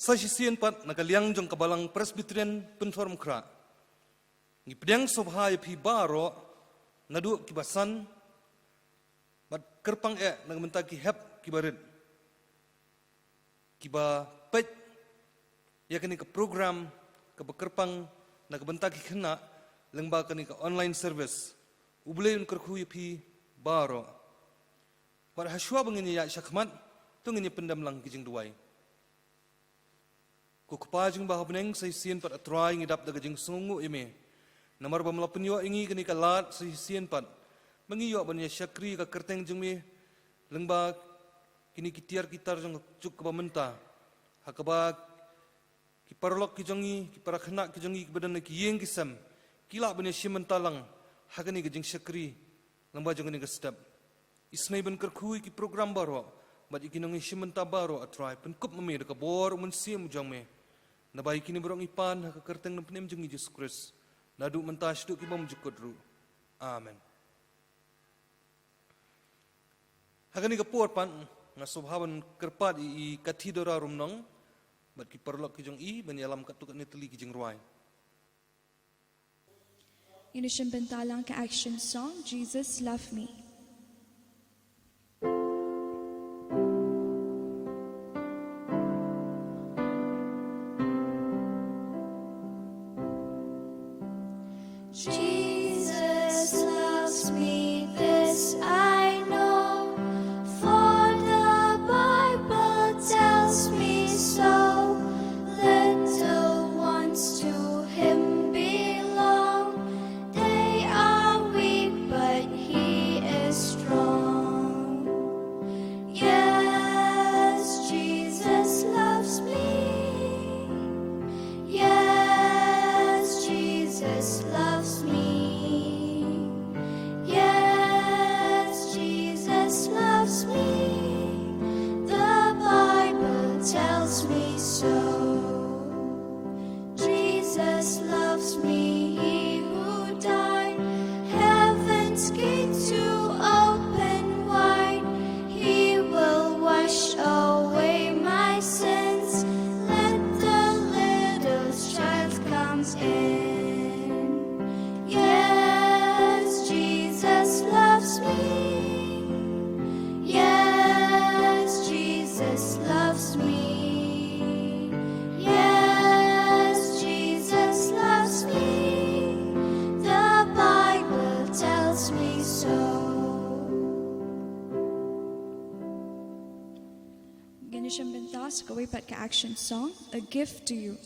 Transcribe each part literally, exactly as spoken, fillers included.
Sa shisien pat na ka liang jong ka Balang Presbyterian Pynthorumkhrah, ngi pdiang sngewbha ïa phi baroh, naduh kiba san bad kyrpang eh na ka bynta ki hep kiba rit, kiba peit ïa kane ka program kaba kyrpang na ka bynta ki khynnah lyngba kane ka online service. U Blei un kyrkhu ïa phi baroh. Bad hashwa ba ngin ïaid shakhmat, to ngin ïa pyndem lang ki jingduwai. Ko Kpa jong ngi ba ha bneng, sa shisien pat A Trai ngi dap da ka jingsngewnguh ïa me, namar ba me la pynïoh ïa ngi kane ka lad sa shisien pat ba ngi ïoh ban ïa shakri ïa ka kyrteng jong me lyngba kine ki tiar ki tar jong ka juk kaba mynta, ha kaba ki paralok ki jong ngi, ki para khynnah ki jong ngi kiba don ha ki ïing ki sem, ki lah ban ïa shim bynta lang ha kane ka jingshakri lyngba jong kane ka step. Isynei ban kyrkhu ïa ki program baroh bad ïa ki nongïashim bynta baroh, A Trai, pynkup ma me da ka bor u Mynsiem jong me. Naba ïa kine baroh ngi pan ha ka kyrteng nongpynim jong ngi Jisu Khrist, naduh mynta shaduh ki bymjukut ruh. Amen. Ha kane ka por pat nga sngewbha ban kyrpad ïa i Kathidora Rumnong bad ki paralok ki jong i ban ïalam katto katne tylli ki jingrwai. Ngin ïa shim bynta lang ka action song, Jesus Love Me. Jesus loves me, this I know, for the Bible tells me so. Little ones to him belong, they are weak, but he is strong. Yes, Jesus loves me. Yes, Jesus loves me. Yes, Jesus loves me. The Bible tells me so. Jesus loves me, he who died. Heaven's gates to open wide. He will wash away my sins. Let the little child come in. Yes, Jesus loves me. Yes, Jesus loves me. Yes, Jesus loves me. The Bible tells me so. Ngin ïa shim bynta sa kawei pat ka action song, A Gift to You.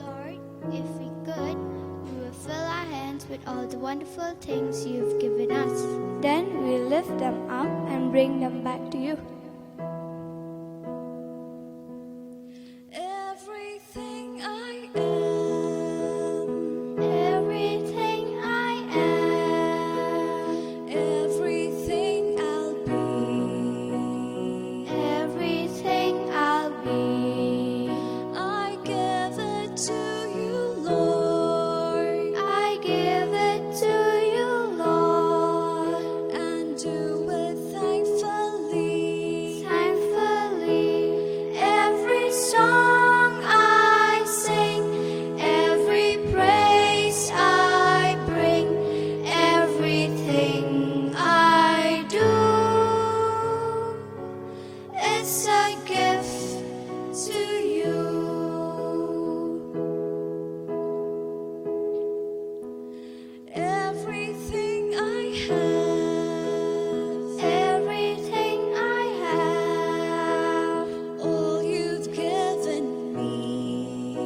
Lord, if we could, we will fill our hands with all the wonderful things you've given us. Then we'll lift them up and bring them back to you. Everything I am, everything I am, everything I'll be, everything I'll be, I give it to you, Lord. I give it to you, Lord. And do it thankfully. Thankfully. Every song I sing, every praise I bring, everything I do, it's a gift to you. Everything I have, everything I have, all you've given me,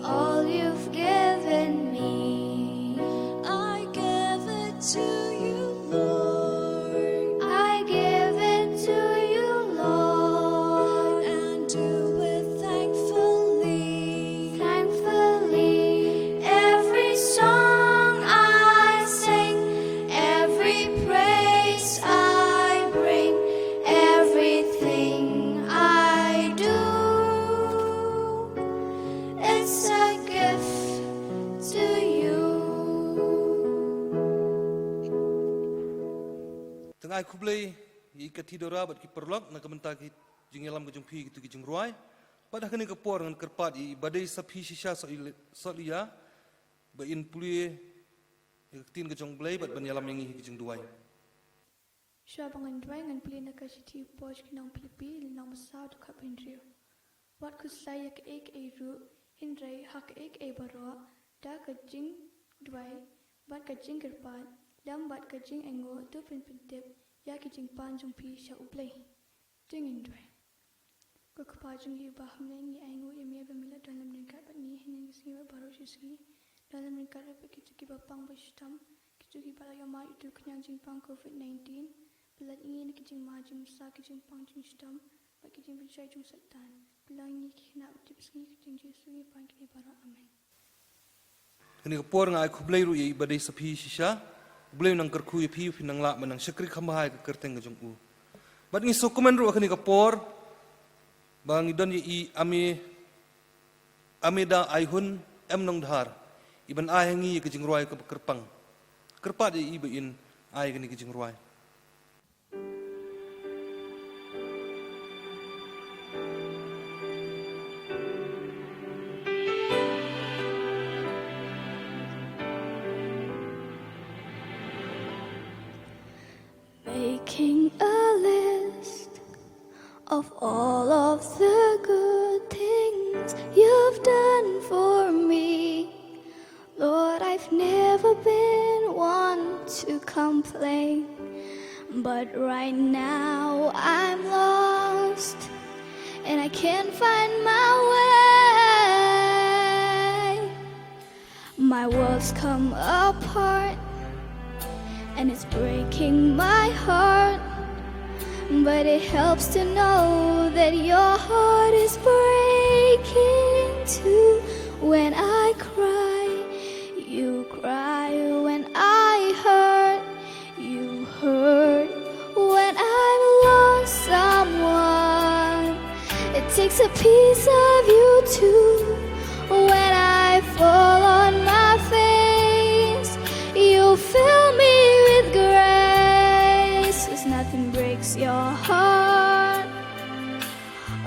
all you've given me, I give it to you, Lord. I give it to you, Lord. And do it thankfully. Thankfully. Every song I sing, every praise I bring, everything I do, it's a gift to you. Ai khublei ïa ka Theodora bad ki paralok na ka bynta ki jingïalam ka jong phi ïa kitu ki jingrwai. Bad ha kane ka por ngan kyrpad ïa i Badei Saphi Shisha Sohliya ba in pule ïa ka ktien ka jong U Blei bad ban ïalam ïa ngi ha ki jingduwai. Shuwa ba ngan duwai, ngan pule na ka shithi u Paul sha ki nong Philippi, lynnong ba saw, dkhot ba hynriew. Wat khuslai ïa kaei kaei ruh, hynrei ha kaei kaei baroh, da ka jingduwai bad ka jingkyrpad lem bad ka jingainguh, to phin pyntip ïa ki jingpan jong phi sha U Blei. To ngin duwai. Ko Kpa jong ngi uba ha bneng, ngi ainguh ïa me ba me la don lem ryngkat bad ngi hynnin ka sngi bad baroh shi sngi. Don lem ryngkat ruh bad kito kiba pang ba shitom, kito kiba la ïoh mad ïa utu u khñiang jingpang covid nineteen. Pynlait ïa ngi na ki jingma jingmynsaw, ki jingpang jingshitom bad ki jingpynshoi jong u Soitan. Pynlong ïa ngi ki khynnah ba tipsngi. Ha ka kyrteng Jisu ngi pan kine baroh. Amen. Kane ka por nga ai khublei ruh ïa i Badei Saphi Shisha. U Blei un nang kyrkhu ïa phi, phin nang lah ban nang shakri kham bha ha ka kyrteng ka jong u. Bad ngi sngewkmen ruh ha kane ka por ba ngi don ïa i Ame, Ameda Aihun M Nongdhar, i ban ai ha ngi ïa ka jingrwai kaba kyrpang. Kyrpad ïa i ba in ai kane ka jingrwai. Making a list of all of the good things you've done for me. Lord, I've never been one to complain, but right now I'm lost and I can't find my way. My world's come apart and it's breaking my heart. But it helps to know that your heart is breaking too. When I cry, you cry. When I hurt, you hurt. When I've lost someone, it takes a piece of you too. When I fall on my face, you fill me with grace. 'Cause nothing breaks your heart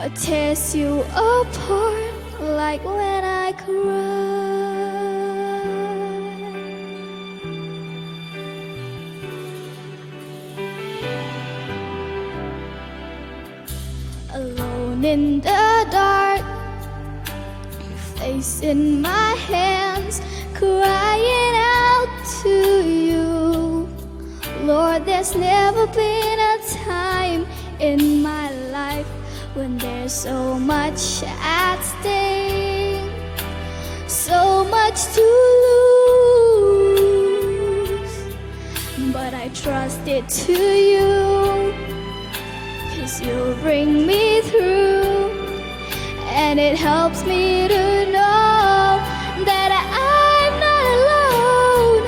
or tears you apart like when I cry. Alone in the dark, face in my hands, crying out to you. Lord, there's never been a time in my life when there's so much at stake, so much to lose. But I trust it to you, 'cause you'll bring me through. And it helps me to know that I'm not alone.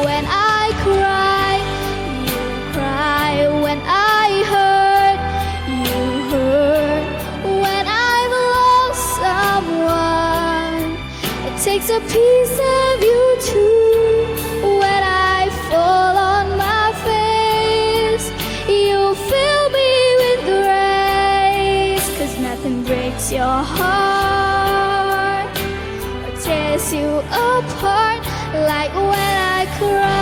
When I cry, you cry. When I hurt, you hurt. When I've lost someone, it takes a piece of you too. When I fall on my face, you fill me with grace. 'Cause nothing breaks your heart or tears you apart like when I cry.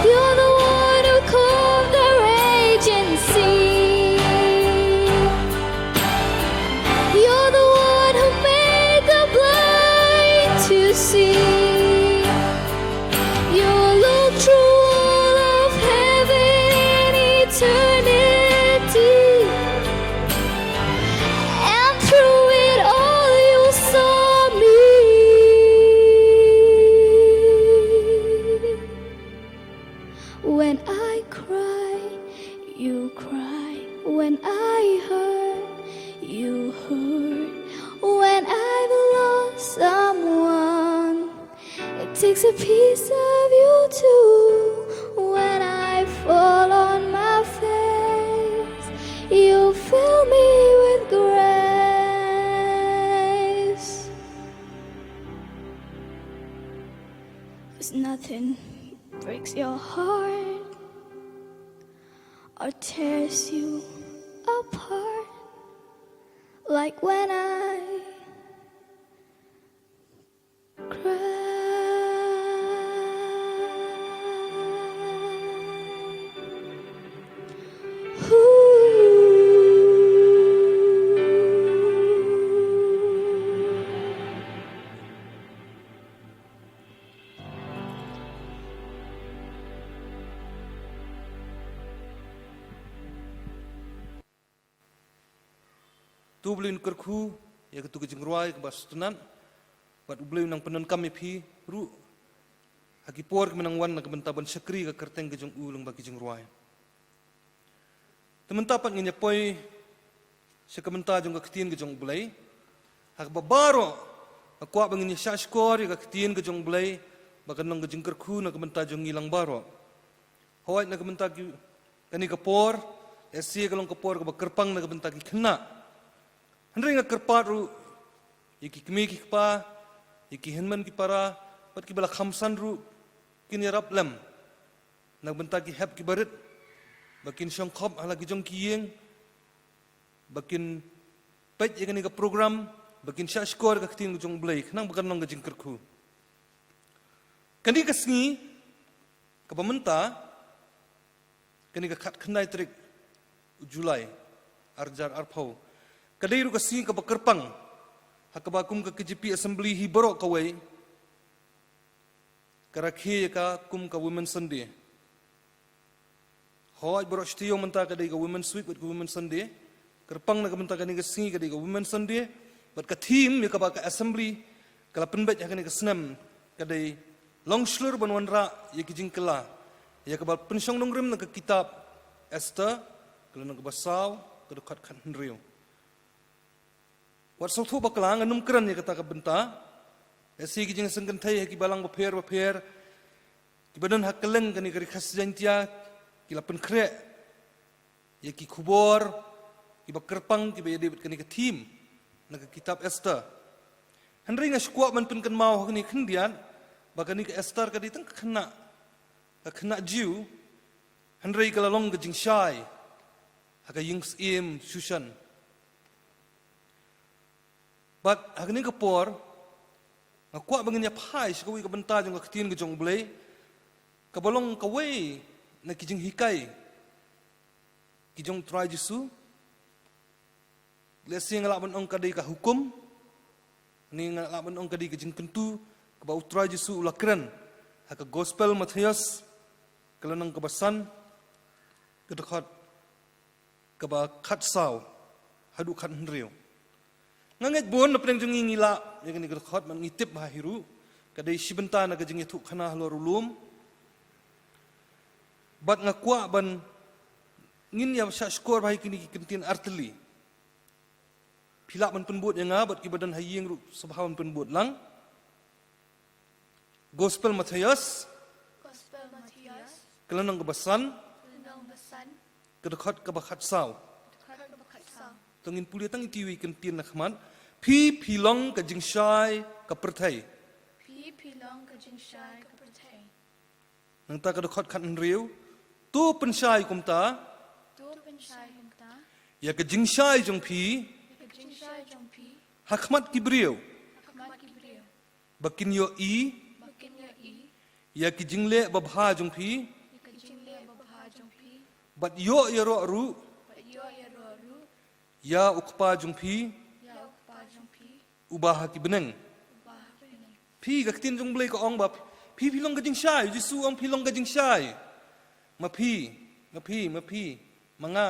You're the one who calmed the raging sea. You're the one who made the blind to see. You look through all of heaven and eternity, and through it all you saw me. When I cry, you cry. When I hurt, you hurt. When I've lost someone, it takes a piece of you too. When I fall on my face, you fill me with grace. 'Cause nothing breaks your heart or tears you apart, like when I cry. To U Blei un kyrkhu ïa katu ka jingrwai kaba sngewtynnat, bad U Blei un nang pyndonkam ïa phi ruh ha ki por kiba nang wan na ka bynta ban shakri ka kyrteng ka jong u lyngba ki jingrwai. Te mynta pat ngin ïa poi sha ka bynta jong ka ktien ka jong U Blei. Ha kaba baroh nga kwah ba ngin ïa shahshkor ïa ka ktien ka jong U Blei ba kan long ka jingkyrkhu na ka bynta jong ngi lang baroh. Hooid, na ka bynta ki, kane ka por, lehse ka long ka por kaba kyrpang na ka bynta ki khynnah. Hynrei nga kyrpad ruh ïa ki kmie ki kpa, ïa ki hynmen ki para, bad kiba la kham san ruh, kin ïarap lem na ka bynta ki hep kiba rit, ba kin shongkhop ha la ki jong ki ïing, ba kin peit ïa kane ka program, ba kin shahshkor ka ktien ka jong U Blei, khnang ba kan long ka jingkyrkhu. Kane ka sngi kaba mynta, kane ka khatkhyndai tarik u July, ar hajar arphew, ka dei ruh ka sngi kaba kyrpang ha kaba kum ka K J P Assembly hi baroh kawei ka rakhe ïa ka kum ka Women's Sunday. Hooid, baroh shi taïew mynta ka dei ka Women's Week bad ka Women's Sunday. Kyrpang na ka bynta kane ka sngi ka dei ka Women's Sunday, bad ka theme ïa kaba ka Assembly ka la pynbeit ha kane ka snem ka dei long shlur ban wanrah ïa ki jingkylla, ïa kaba pynshong nongrim na ka kitab Esther, ka lynnong kaba saw, ka dkhot khathynriew. Wat sngewthuh bakla, ngan ym kren ïa kata ka bynta. Lehse ki jingsngewkynthei ha ki balang bapher bapher kiba don ha kylleng kane ka Ri Khasi Jaiñtia ki la pynkhreh ïa ki khubor kiba kyrpang kiba ïadei bad kane ka theme na ka kitab Esther. Hynrei nga shu kwah ban pynkynmaw ha kane khyndiat ba kane ka Esther ka dei tang ka khynnah, ka khynnah Jiw, hynrei ka la long ka jingshai ha ka ïing syiem Shushan. Bad ha kane ka por nga kwah ba ngin ïa phai sha kawei ka bynta jong ka ktien ka jong U Blei, kaba long kawei na ki jinghikai ki jong U Trai Jisu. Lehse nga lah ban ong ka dei ka hukum, ne nga lah ban ong ka dei ka jingkyntu kaba U Trai Jisu u la kren ha ka Gospel Mathaios, ka lynnong kaba san, ka dkhot kaba khatsaw haduh khathynriew. Nga ngeit bun na pdeng jong ngi ngi lah ïa kane ka dkhot, bad ngi tip bha hi ruh ka dei shi bynta na ka jingïathuhkhana halor u lum. Bad nga kwah ban ngin ïa shahshkor bha ïa kine ki kyntien artylli. Phi lah ban pynbud ïa nga, bad kiba don ha ïing ruh sngewbha ban pynbud lang. Gospel Mathaios, Gospel Mathaios, ka lynnong kaba san, lynnong kaba san, ka dkhot kaba khatsaw. Dkhot kaba khatsaw. To ngin pule tang iti iwei i kyntien na khmat. Phi phi long ka jingshai ka pyrthei. Phi phi long ka jingshai ka pyrthei. Nangta ka dkhot khathynriew. To pynshai kumta. To pynshai kumta. Ïa ka jingshai jong phi. Ïa ka jingshai jong phi. Ha khmat ki briew. Ha khmat ki briew. Ba kin ïohi. Ba kin ïohi. Ïa ki jingleh babha jong phi. Ïa ki jingleh babha jong phi. Bad ïoh ïaroh ruh. Bad ïoh ïaroh ruh. Ïa U Kpa jong phi. Ïa U Kpa jong phi. Uba ha ki bneng. Uba ha ki bneng. Phi, ka ktien jong U Blei ka ong ba phi phi long ka jingshai, Jisu ong phi long ka jingshai. Ma phi, ma phi, ma phi, ma nga.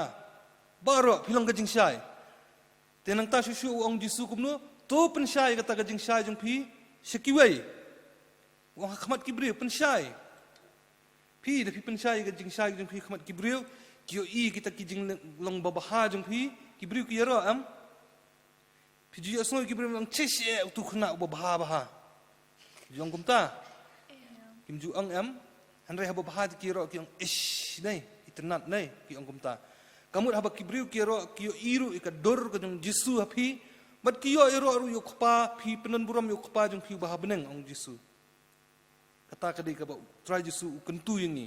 Baroh phi long ka jingshai. Te nangta shuh shuh u ong Jisu kumno, to pynshai kata ka jingshai jong phi sha kiwei. U ong ha khmat ki briew, pynshai. Phi, da phi pynshai ka jingshai jong phi ha khmat ki briew, ki ïohi kita ki jinglong babha jong phi, ki briew ki ïaroh em? Phi ju ïohsngew ki briew ong, "Chish, eh, utu khynnah uba bha bha." Ki ju ong kumta? Kim ju ong em? Hynrei haba bha ki ïaroh ki ong, "Ish, nei, itynnad nei," ki ong kumta. Ka mut haba ki briew ki ïaroh ki ïohi ruh ïa ka dur ka jong Jisu ha phi, bad ki ïoh ïaroh ruh ïa U Kpa, phi pyndon burom ïa U Kpa jong phi uba ha bneng, ong Jisu. Kata ka dei kaba u Trai Jisu u kyntu ïa ngi.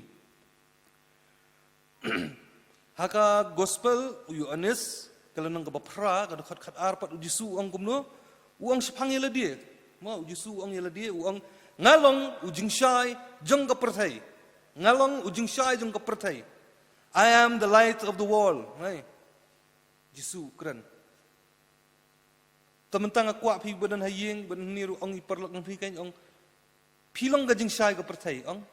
Ha ka gospel u Ïoannis, ka lynnong kaba phra, ka dkhot khat ar pat u Jisu u ong kumno, u ong shaphang ïa lade. Mo, u Jisu u ong ïa lade, u ong, nga long u jingshai jong ka pyrthei. Nga long u jingshai jong ka pyrthei. I am the light of the world. Hei. Jisu u kren. Te mynta nga kwah phi ba don ha ïing, ba don hangne ruh ong ïa i paralok jong phi kan ong, phi long ka jingshai ka pyrthei, ong.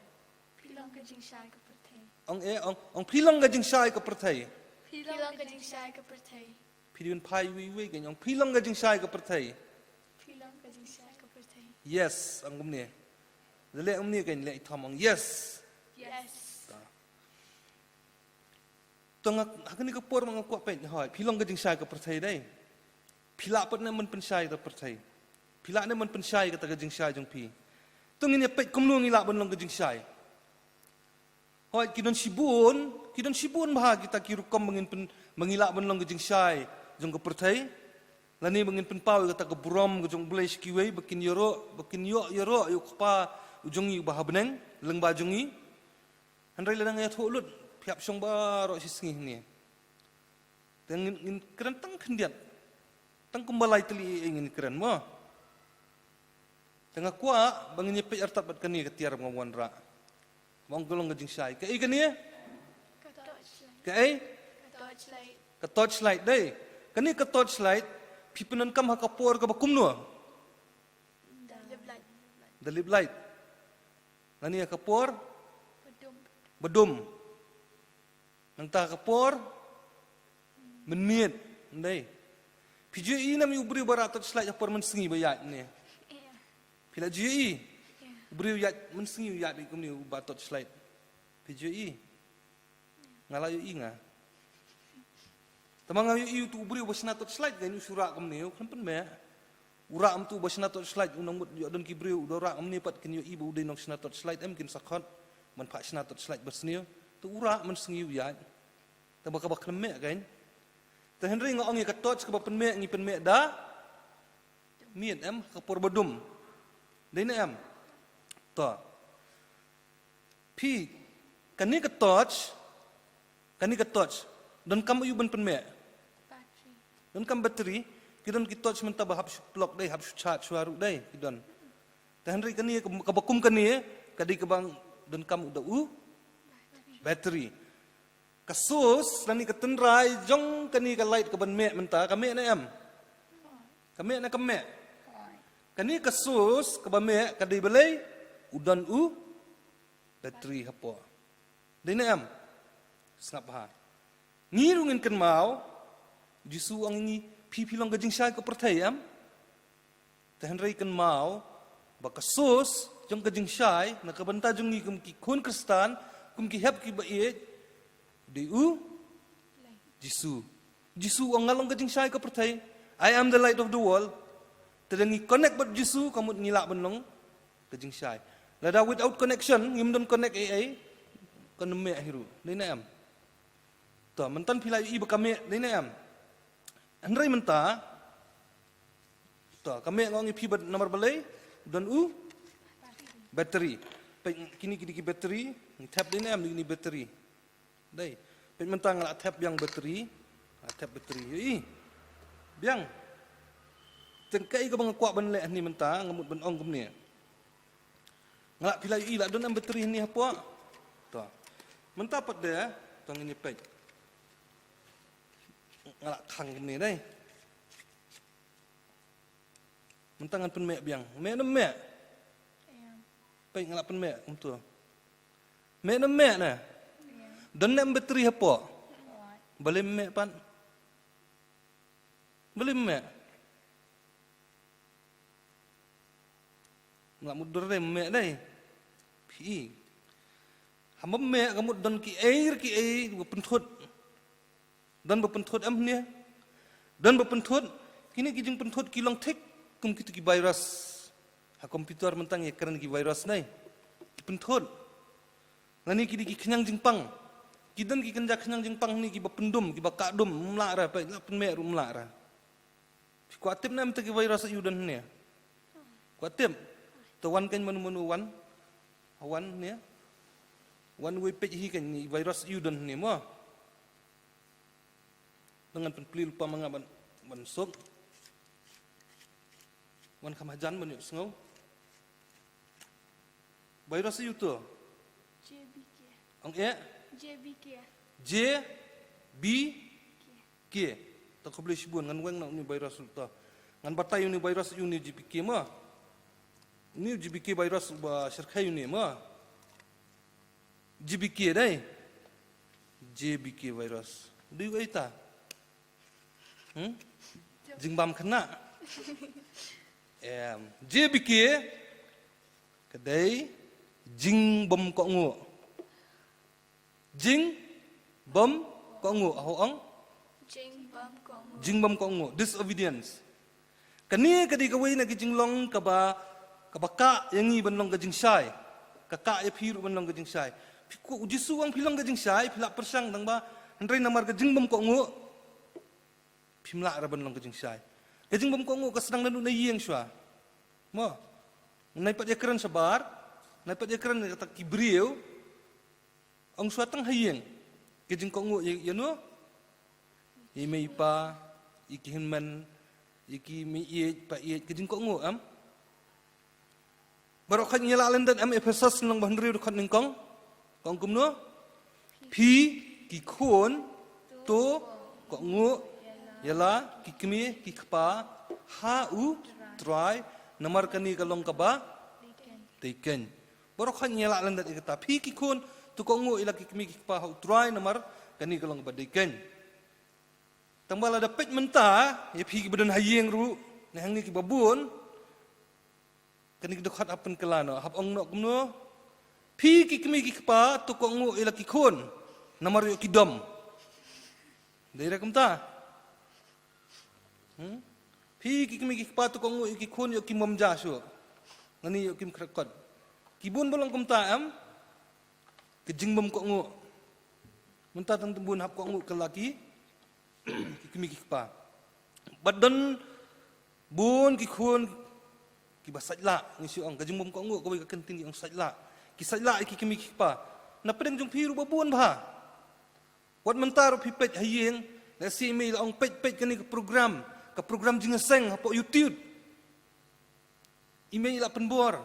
Phi long ka jingshai ka pyrthei. Ong eh, ong, ong phi long ka jingshai ka pyrthei. Phi long ka jingshai ka pyrthei. Phi dei ban phai wei wei kan ong, phi long ka jingshai ka pyrthei. Phi long ka jingshai ka pyrthei. Yes, ong kumne. Leh kumne kan leh i thom ong, yes. Yes. Ta. To nga, ha kane ka por ma nga kwah peit, hooid, phi long ka jingshai ka pyrthei dei. Phi lah pat ne em ban pynshai ka pyrthei. Phi lah ne em ban pynshai kata ka jingshai jong phi. To ngin ïa peit kumno ngi lah ban long ka jingshai. Hooid, ki don shibun, ki don shibun bha kita ki rukom ba ngin pyn, ba ngi lah ban long ka jingshai jong ka pyrthei. Lane ba ngin pynpaw ïa kata ka burom ka jong U Blei sha kiwei, ba kin ïaroh, ba kin ïoh ïaroh ïa u Kpa u jong ngi uba ha bneng lyngba jong ngi. Hynrei lada ngi ïathuh lut, phi hap shong baroh shi sngi hangne. Te ngin, ngin kren tang khyndiat. Tang kumba lai tylli ei ei ngin kren mo. Te nga kwah ba ngin ïa peit artat bad kane ka tiar ba nga wanrah. Ba ong ka long ka jingshai. Kaei kane? Ka torchlight. Kaei? Ka torchlight. Ka torchlight dei. Kane ka torchlight, phi pyndonkam ha ka por kaba kumno? Da lip light. Da lip light. Lane ha ka por? Ba dum. Ba dum. Nangta ha ka por? Mynmiet. Ym dei. Phi ju ïohi ne em ïa u briew ba rah torchlight ha por mynsngi ba ïaid ne? Ïa. Phi la ju ïohi? Ïa. U briew ïaid mynsngi u ïaid beit kumne u ba torchlight. Phi ju ïohi? Nga la ïohi nga. Tangba nga ïohi utu u briew ba shna torchlight kan u shu rah kumne u khlem pynmeh. U rah kumtu ba shna torchlight u nang mut ïoh don ki briew u da rah kumne pat kin ïohi ba u dei nong shna torchlight em kin sa khot. Ban phah shna torchlight ba sniew. Te u rah mynsngi u ïaid. Tangba kaba khlem meh kan. Te hynrei nga ong ïa ka torch kaba pynmeh ngi pynmeh da miet em ha ka por ba dum. Dei ne em? To. Phi, kane ka torch, kane ka torch, donkam aïu ban pynmeh? Battery. Donkam battery, ki don ki torch mynta ba hap shu plug dei, hap shu charge shuwa ruh dei, ki don. Te hynrei kane ka, kaba kum kane, ka dei kaba donkam u da u battery. Ka source lane ka tynrai jong kane ka light kaban meh mynta, ka meh ne em? Ka meh ne kam meh? Kane ka source kaba meh ka dei balei? U don u battery hapoh. Dei ne em? Sngap bha. Ngi ruh ngin kynmaw, Jisu u ong ïa ngi, phi phi long ka jingshai ka pyrthei em? Te hynrei kynmaw ba ka source jong ka jingshai na ka bynta jong ngi kum ki khun Khristan, kum ki hep kiba ïeit, dei u Jisu. Jisu u ong nga long ka jingshai ka pyrthei. I am the light of the world. Te lada ngi connect bad Jisu, ka mut ngi lah ban long ka jingshai. Lada without connection, ngim don connect ei ei, kan meh hi ruh. Dei ne em? To, mynta phi la ïohi ba ka meh, dei ne em? Hynrei mynta, to, ka meh nga ong ïa phi bad namar balei, don u battery. Peit kine ki dei ki battery, ngi thep dei ne em kine battery. Dei. Peit mynta nga la thep biang battery. Nga la thep battery. Ïohi. Biang. Te kaei kaba nga kwah ban leh hangne mynta, nga mut ban ong kumne. Nga la phi la ïohi la don em battery hangne hapoh. To. Mynta pat de, to ngin ïa peit. Nga la khang kumne dei. Mynta ngan pynmeh biang. Meh ne em meh? Peit nga la pynmeh kumtu. Meh ne em meh ne? Don ne em battery hapoh? Balei em meh pat? Balei em meh? Nga la mut dur dei em meh dei. Phi. Haba em meh ka mut don kiei kiei ba pynthut. Don ba pynthut em hangne? Don ba pynthut, kine ki jingpynthut ki long thik kum kito ki virus. Ha computer mynta ngi kren ki virus ne. Ki pynthut. Lane ki dei ki khñiang jingpang. Ki don ki kynja khñiang jingpang hangne kiba pyndum, kiba kah dum, ym lah re, peit, la pynmeh ruh ym lah re. Phi kwah tip ne em te ki virus aïu don hangne? Kwah tip? Te wan kan mano mano wan. Wan ne? Wan wei peit hi kan ni virus ïa u don ne mo? Ngan pynpli lypa ma nga ban, ban suk. Wan kham hajan ban ïohsngew. Virus ïa u to. J B K. Ong eh? J B K. J B K. Tang khublei shibun, ngan weng na uni u virus u to. Ngan batai uni u virus uni J B K mo. Uni u J B K virus uba shyrkhei uni mo. J B K dei. J B K virus. Dei u ei ta? Hmm? Jingbam khynnah. Em, J B K ka dei jingbym kohnguh. Jingbym kohnguh, ho ong? Jingbym kohnguh. Jingbym kohnguh, disobedience. Kane ka dei kawei na ki jinglong kaba, kaba kah ïa ngi ban long ka jingshai. Ka kah ïa phi ruh ban long ka jingshai. Phi kwah, u Jisu u ong phi long ka jingshai, phi lah pyrshang tang ba, hynrei namar ka jingbym kohnguh, phim lah ruh ban long ka jingshai. Ka jingbym kohnguh ka sdang naduh na ïing shuwa. Mo. Nai pat ïakren shabar, nai pat ïakren kata ki briew, ong shuwa tang ha ïing. Ka jingkohnguh ïa, ïa no? Ïa i mei i pa, ïa ki hynmen, ïa ki mei ïeit, pa ïeit, ka jingkohnguh em? Baroh khoit ngi la lyndet em, Ephesos lynnong ba hynriew dkhot nyngkong. Ka ong kumno? Phi ki khun to kohnguh ïa la ki kmie ki kpa ha u Trai, namar kane ka long kaba dei keiñ. Baroh khoit ngi la lyndet ïa kata. Phi ki khun to kohnguh ïa la ki kmie ki kpa ha u Trai namar kane ka long kaba dei keiñ. Tang ba lada peit mynta ïa phi kiba don ha ïing ruh ne hangne kiba bun, kane ka dkhot hap pynkylla noh, hap ong noh kumno? Phi ki kmie ki kpa to kohnguh ïa la ki khun namar ïoh ki dom. Dei re kumta? Hmm? Phi ki kmie ki kpa to kohnguh ïa ki khun, ïoh kim bym ja shuh. Ngan ïoh kim khrekot. Ki bun ba long kumta em? Ka jingbym kohnguh. Mynta tang bun hap kohnguh kylla ki, ki kmie ki kpa. Bad don bun ki khun kiba sait lah, ngi shu ong ka jingbym kohnguh kawei ka kyntien ki ong sait lah. Ki sait lah ïa ki kmie ki kpa. Na pdeng jong phi ruh ba bun bha. Wat mynta ruh phi peit ha ïing, lehse i mei i la ong peit, peit kane ka program, ka program jingïaseng hapoh YouTube. I mei i la pynbor.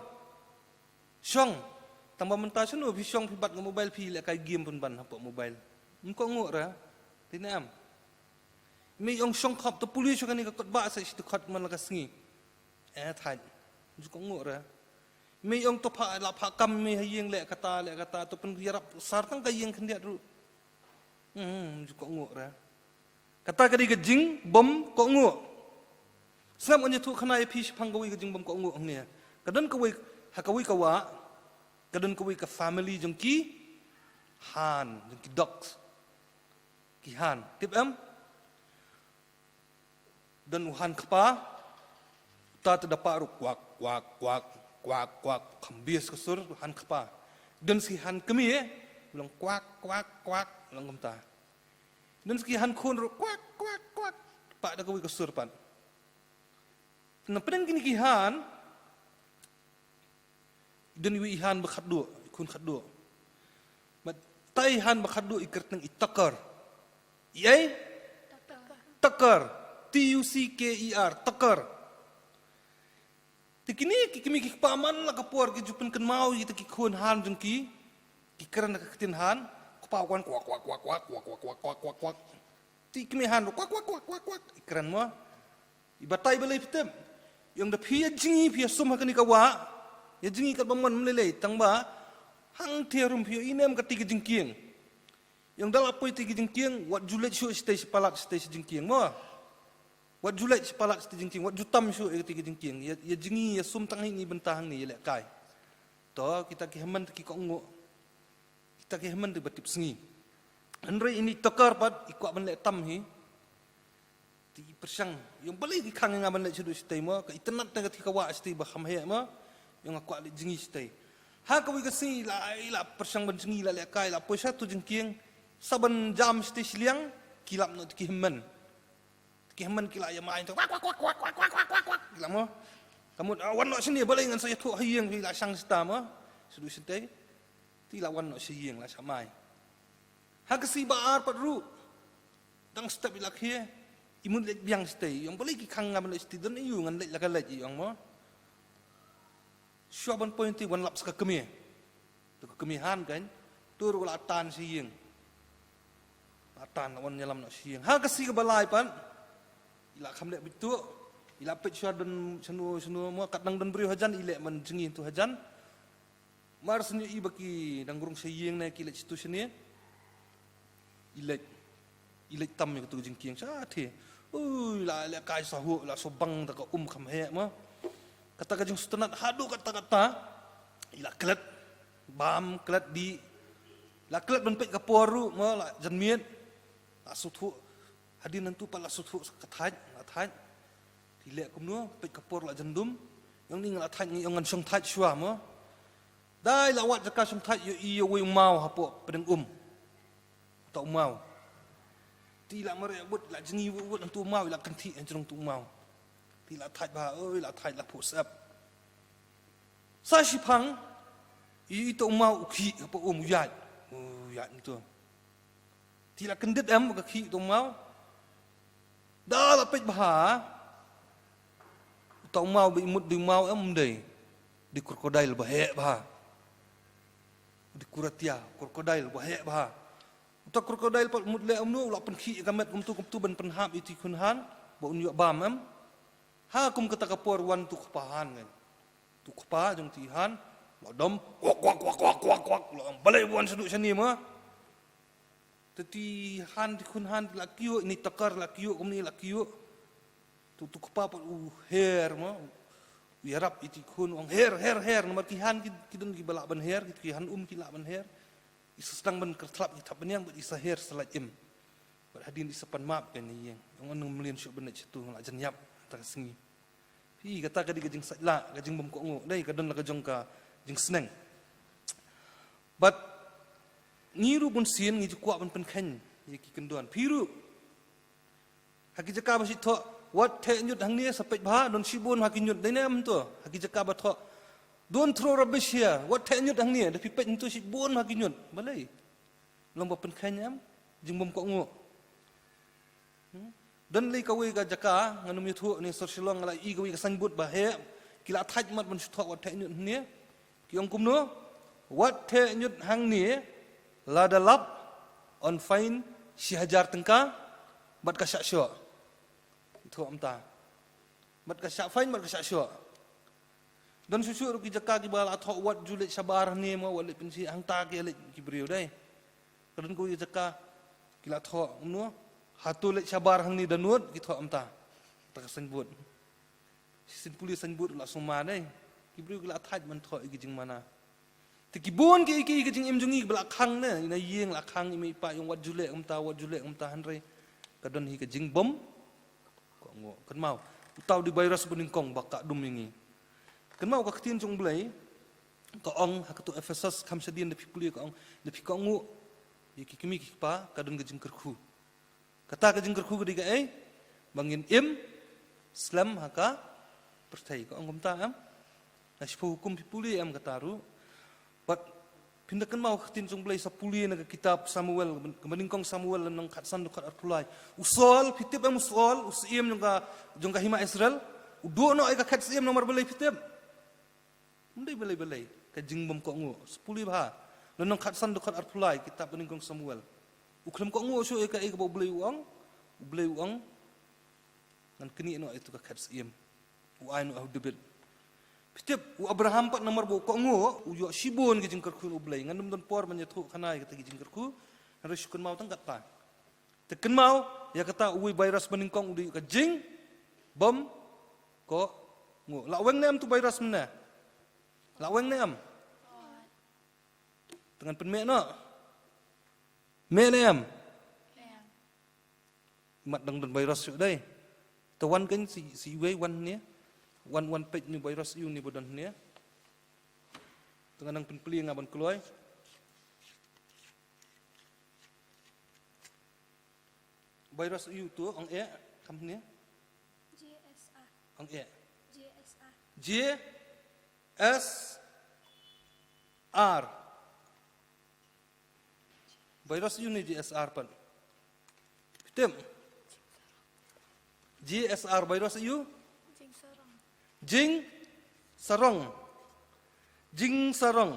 Shong. Tang ba mynta shano phi shong phi bat ka mobile phi lehkai game pynban hapoh mobile. Ym kohnguh re. Dei ne em? I mei i ong shong khop to pule shuwa kane ka kot ba sa shi dkhot man la ka sngi. Eh thait. Ym kohnguh re. I mei i ong to phah la phah kam i mei ha ïing leh kata leh kata to pynïarap sar tang ka ïing khyndiat ruh. Hmm, ju kohnguh re. Kata ka dei ka jingbym kohnguh. Sngap ngan ïathuh khana ïa phi shaphang kawei ka jingbym kohnguh hangne. Ka don kawei, ha kawei ka wah, ka don kawei ka family jong ki han, jong ki dogs. Ki han. Tip em? Don u han kpa, uta te da pah ruh kwak, kwak, kwak, kwak, kwak, kham bias ka sur, u han kpa. Don shi han kmie, u long kwak, kwak, kwak, u long kumta. Don shi han khun ruh kwak, kwak, kwak, pah da kawei ka sur pat. Na pdeng kine ki han, don iwei i han ba khatduh, i khun khatduh. Bad uta i han ba khatduh i kyrteng i Tucker. I ei? Tucker. T U C K E R, Tucker. Te kine ki kmie ki kpa man la ka por ki ju pynkynmaw ïa kita ki khun han jong ki. Ki kren da ka ktien han. Kpa wan kwak, kwak, kwak. Te i kmie han ruh kwak, kwak, kwak, kwak, kwak. I kren mo. I batai balei phi tip. I ong da phi ïa jngi phi ïa sum ha kane ka wah. Ïa jngi katba mon ym lei lei tang ba hangthie ruh phi ïoh ïa nem kata ka jingkieng. I ong da la poi kata ka jingkieng, wat ju leit shuh shatei sha palat shatei sha jingkieng mo. Wat ju leit sha palat shatei jingkieng, wat ju tam shuh ïa kata ka jingkieng. Ïa, ïa jngi ïa sum tang ha ine i bynta hangne ïa lehkai. To kita ki hynmen te ki kohnguh. Kita ki hynmen te ba tipsngi. Hynrei ine i Tucker pat i kwah ban leh tam hi. Te i pyrshang, i ong balei ki khang ïa nga ban leit shaduh shatei mo, ka itynnad na kata ka wah shatei ba kham heh mo, i ong nga kwah leit jngi shatei. Ha kawei ka sngi i la, i la pyrshang ban jngi, i la lehkai, i la poi sha uto u jingkieng, sa ban jam shatei shiliang, ki lap noh ki hynmen. Ki hynmen ki la ïamai, kwak, kwak, kwak, ki la mo. Ka mut, ah, wan noh shane, balei ngan sa ïathuh ha ïing, i la shang shata mo. Shu duh shatei, te i la wan noh sha ïing, la shah mai. Ha ka sngi ba ar pat ruh, dang step i la khie, i mut leit biang shatei, i ong balei ki khang nga ban leit shatei, don aiu ngan leit la ka leit, i ong mo. Shuwa ban poi te wan lap sa ka kmie. Te ka kmie han kan, te ruh la tan sha ïing. La tan la wan ïalam noh sha ïing. Ha ka sngi kaba lai pat, i la kham leh beit tuh, i la peit shuwa don shano shano mo, kat nang don briew hajan, i leh ban jngi tu hajan. Mar shu ïohi ba ki dang rung sha ïing ne ki leit shatu shane. I leit, i leit tam ïa katu ka jingkieng shatei. Ui, la lehkai sha huh, la shu bang da ka um kham heh mo. Kata ka jingsngewtynnat haduh katta katta. I la klet bam, klet dih. La klet ban peit ka por ruh mo, la jan miet. La shu thuh. Hadien nangtu pat la shu thuh sa ka thait, la thait. Te i leh kumno, peit ka por la jan dum. Ïong ni nga la thait, ngi ong ngan shong thait shuwa mo. Da i la wad jaka shong thait, ïohi ïa uwei u maw hapoh pdeng um. Uta u maw. Te i la mareh bud, i la jngi bud, bud nangtu u maw, i la kynthih hajrong tu u maw. Te i la thait bha, oi, i la thait la phuh sep. Sa shiphang, i, ita u maw u khih hapoh um, u ïaid. U ïaid nangtu. Te i la kyndit em ka khih uta u maw. Da la peit bha. Uta u maw ba i mut dei u maw em, ym dei. Dei crocodile ba heh bha. Dei kuaratia, crocodile ba heh bha. Uta crocodile pat mut leh kumno, u la pynkhih ïa ka met kumtu kumtu ban pynhap ïa uta i khun han ba un ïoh bam em. Ha kum kata ka por wan uta u kpa han ngan. Uta u kpa jong uta i han, la dom, kwak, kwak, kwak, kwak, kwak, kwak, la ong balei ba wan shaduh shane mo. Te uta i han, uta i khun han, la kyiuh, ine i takar la kyiuh, kumne la kyiuh. Te uta u kpa pat u her mo, u ïarap ïa uta i khun, u ong her, her, her, namar ki han ki, ki don kiba lah ban her, ki, ki han um ki lah ban her. I sa sdang ban kyrthlap ki thap bniang, bad i sa her sa lait im. Bad hadien i sa pan map kein na ïing. Ong, ngam mlien shuh ban leit shatu, nga la jan ïap, kata ka sngi. Phi, kata ka dei ka jingsaitlah, ka jingbymkohnguh. Dei, ka don la ka jong ka jingsneng. Bad ngi ruh bunsien ngi ju kwah ban pynkheiñ ïa ki kyndon. Phi ruh. Ha ki jaka ba shu thoh, wat theh ñiut hangne, sa peit bha, don shibun ha ki ñiut, dei ne em to. Ha ki jaka ba thoh, don't throw rubbish here, wat theh ñiut hangne, da phi peit nangtu shibun ha ki ñiut. Balei? Long ba pynkheiñ em, jingbymkohnguh. Hmm? Don lei kawei ka jaka, ngan ym ïathuh, ne sor Shillong nga la ïohi kawei ka signboard ba heh, ki la thait mat ban shu thoh wat theh ñiut hangne. Ki ong kumno, wat theh ñiut hangne, lada lap, yn fine shi hajar tyngka, bad ka shah shoh. Thoh mynta. Bad ka shah fine, bad ka shah shoh. Don shuh shuh ruh ki jaka kiba la thoh wat ju leit shabar hangne mo, wat leit pynshit hangta ki leit ki briew dei. Ka don kawei ka jaka ki la thoh, kumno? Hato leit shabar hangne dohnud ki thoh mynta. Kata ka signboard. Shisien pule signboard la sumar dei. Ki briew ki la thait ban thoh ïa ki jingmana. Te ki bun ki, ki, ki jingim jong ngi ba la khang ne, ïa na ïing la khang, i mei i pa i ong wat ju leh kumta, wat ju leh kumta, hynrei ka don hi ka jingbym kohnguh. Kynmaw, uta u dei u virus banyngkong ba kah dum ïa ngi. Kynmaw ka ktien jong U Blei ka ong ha katei Ephesos kham shadien, da phi pule ka ong, da phi kohnguh ïa ki kmie ki kpa, ka don ka jingkyrkhu. Kata ka jingkyrkhu ka dei kaei? Ba ngin im slem ha ka pyrthei. Ka ong kumta em? Na shiphew Hukum phi pule em kata ruh? Bad phin da kynmaw ka ktien jong U Blei, sa pule na ka kitab Samuel, ka banyngkong Samuel lynnong khatsan dkhot arphew lai. U Saul, phi tip em u Saul, u syiem jong ka, jong ka hima Israel, u duh noh ïa ka khet syiem namar balei phi tip? Ym dei balei balei, ka jingbymkohnguh. Sa pule bha. Lynnong khatsan dkhot arphew lai, kitab banyngkong Samuel. U khlem kohnguh shuh ïa kaei kaba U Blei u ong, U Blei u ong, ngan knieh noh ïa tu ka khet syiem. U ai noh ha u David. Phi tip, u Abraham pat namar ba u kohnguh, u ïoh shibun ki jingkyrkhu na U Blei. Ngan ym don por ban ïathuh khana ïa kata ki jingkyrkhu. Hynrei shu kynmaw tang kata. Te kynmaw ïa kata, uwei u virus banyngkong u dei ka jingbymkohnguh. La weng ne em tu u virus mynne? La weng ne em? Te ngan pynmih noh. Mih ne em? Mat dang don virus shuh dei. Te wan kein shi, shi uwei wan hangne. Wan, wan peit ne u virus aiu ne ba don hangne. Te ngan nang pynplie, nga ban kloi. Virus aiu tu, ong eh, kham hangne. J S R. Ong eh. J S R. J S. R. Virus ïu ne G S R pat. Phi tip? G S R virus ïu? Jingsarong. Jingsarong. Jingsarong.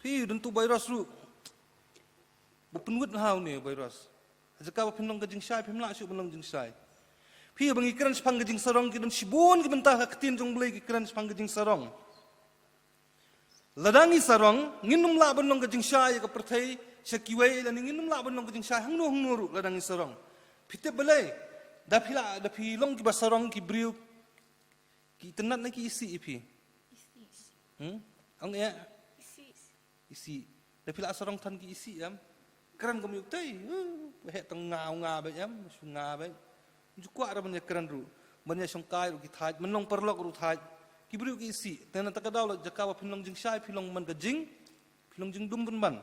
Phi don tu virus ruh. Ba pynwit ha u ne virus. Jaka ba phin long ka jingshai, phim lah shuh ban long jingshai. Phi ba ngi kren shaphang ka jingsarong, ki don shibun ki bynta ha ka ktien jong Blei ki kren shaphang ka jingsarong. Lada ngi sarong, ngin ym lah ban long ka jingshai ïa ka pyrthei sha kiwei, lane ngin ym lah ban long ka jingshai hangno hangno ruh lada ngi sarong. Phi tip balei? Da phi lah, da phi long kiba sarong ki briew, ki itynnad ne ki isih ïa phi? Isih. Hmm? Ong eh? Isih. Isih. Da phi lah sarong than ki isih em? Kren kum ïa utei. Uh, heh tang nga nga beit em, shu nga beit. Ju kwah ra ban ïa kren ruh. Ban ïa shongkai ruh ki thait, ban long paralok ruh thait. Ki briew ki isih. Te na kata ka daw la jaka ba phin long jingshai, phi long man ka jing, phi long jingdum pynban.